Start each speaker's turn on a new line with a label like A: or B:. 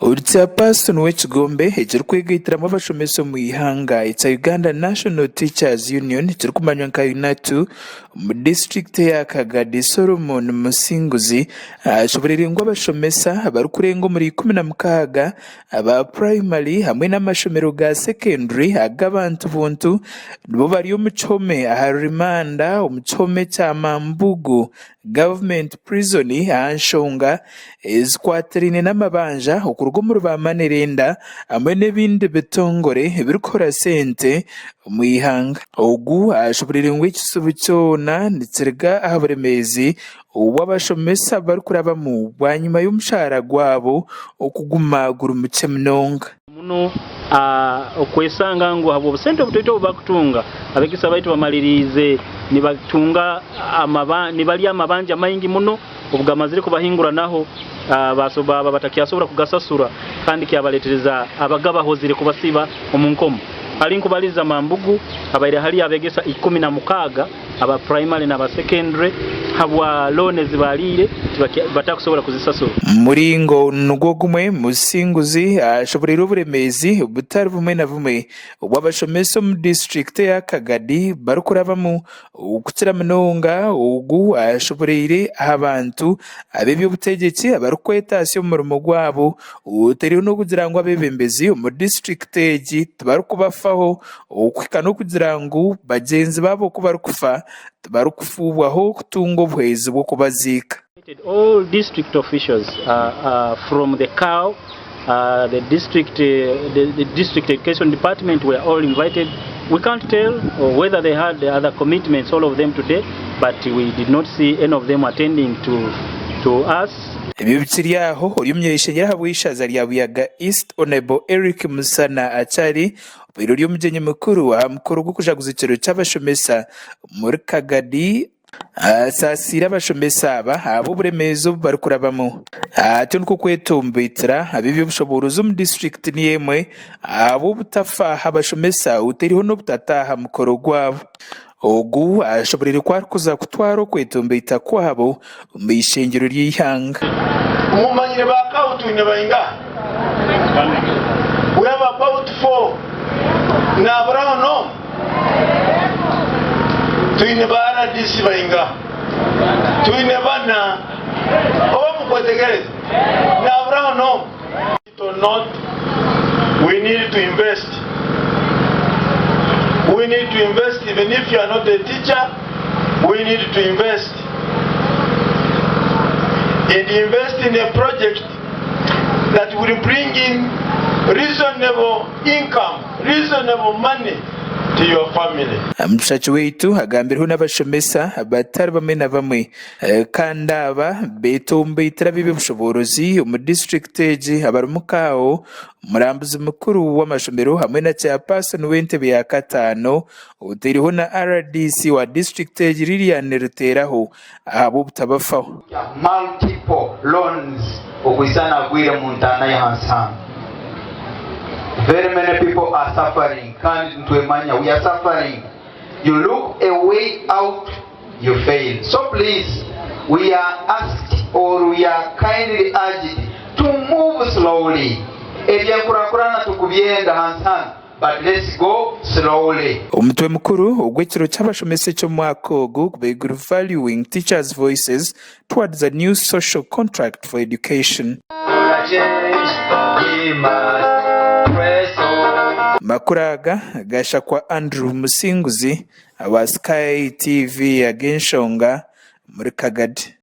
A: Ori Chairperson w'ekigombe ekirikwegaitiramu abashomesa omu ihanga ekya Uganda National Teachers Union ekirikumanywa nka UNATU omu disiturikiti eya Kagadi Solomon Musinguzi ashoboreire ngu abashomesa abarikurenga omuri 16 Aba purayimari hamwe n'amashomero ga sekenduri ag'abantu buntu nibo bari omu kihome aha rimanda omu kihome kya Mambugu Government Prison aha nshonga ezikwatiraine n'amabanja okuruga omuri ba manerenda hamwe n'ebindi bitongore ebirikukora sente omu ihanga. Ogu ashoboreire ngu ekizibu kyona nikiruga aha buremeezi obu abashomesa barikurabamu bwanyima y'omushaara gwabo okuguma guri mukye munonga.
B: Muno okwesanga ngu ahabw'obusente obutoito obu bakutunga, abegesa baitu bamaliriize nibatunga nibarya amabanja maingi muno obu gamazire kubahinguranaho baaba batakyasobora kugasasura kandi kyabaletereza abagabahozire kubasiba omu nkomo. Hali nkubaliza Mambugu habaire haliyo abegesa 16 aba primary naba secondary habwa loan ezi bariire batakusobora kuzisasura.
A: Muringo nigwo gumwe, Musinguzi ashoboreire oburemeezi butari bumwe na bumwe obu abashomesa omu disiturikiti eya Kagadi barikurabamu okukira munonga ogu ashoboreire aha bantu ab'eby'obutegyeki abarikwetaasya omu murimo gwabo otaireho n'okugira ngu abeebembezi omu disiturikiti egi tibarikubafaho Okuhika n'okugira ngu bagyenzi baabo ku barikufa, tibarikufuubwaho kutunga obuhwezi bw'okubaziika.
B: All district officials from the CAO, the district, the district education department were all invited. We can't tell whether they had other commitments, all of them today, but we did not see any of them attending to, to us.
A: Ebyo bikiri aho, ori omuny'eishengyero ahabw'eishaza rya Buyaga East, Hon. Eric Musana Achari, Obaire ori omugyenyi mukuru aha mukoro gw'okujaguza ekiro ky'abashomesa omuri Kagadi asaasiire abashomesa aba ahabw'oburemeezi obu barikurabamu. Atyo nikwo kwetomboitira ab'eby'obushoboorozi omu disiturikiti niyo emwe ahabw'obutafa aha bashomesa otaireho n'obutataaha mukoro gwabo. Ogu ashoboreire ku arikuza kutwara okwetomboita kwabo omu ishengyero ry'eihanga.
C: Mumanyire ba cow twine baingaha? We have about four. Naburaho n'omwe? Twine ba rdc baingaha? Twine bana. Oba mukwetegereza? Naburaho n'omwe? It or not, we need to invest. We need to invest even if you are not a teacher, we need to invest. And invest in a project that will bring in reasonable income, reasonable money to your family.
A: Omushaki waitu agambireho n'abashomesa batari bamwe na bamwe Kandi aba betomboitire ab'eby'obushoboorozi omu disiturikiti egi abarimu Kao, omurambuzi mukuru w'amashomero hamwe na Chairperson w'entebe ya kataano otaireho na rdc wa disiturikiti egi Lilian Ruteraho ahabw'obutabafaho.
D: Multiple loans okuhitsya nagwire mu ntaana y'ahansi hanu. Very many people are suffering kandi nitwemanya we are suffering. You look a way out you fail so please we are asked or we are kindly urged to move slowly ebyenkurakurana tukubyenda hansi hanu but let's go slowly.
A: Omutwe mukuru ogw'ekiro ky'abashomesa eky'omwaka ogu gubaire guri Valuing Teachers Voices Towards a New Social Contract for Education. Amakuru aga gashakwa Andrew Musinguzi Aba Sky TV ag'enshonga omuri Kagadi.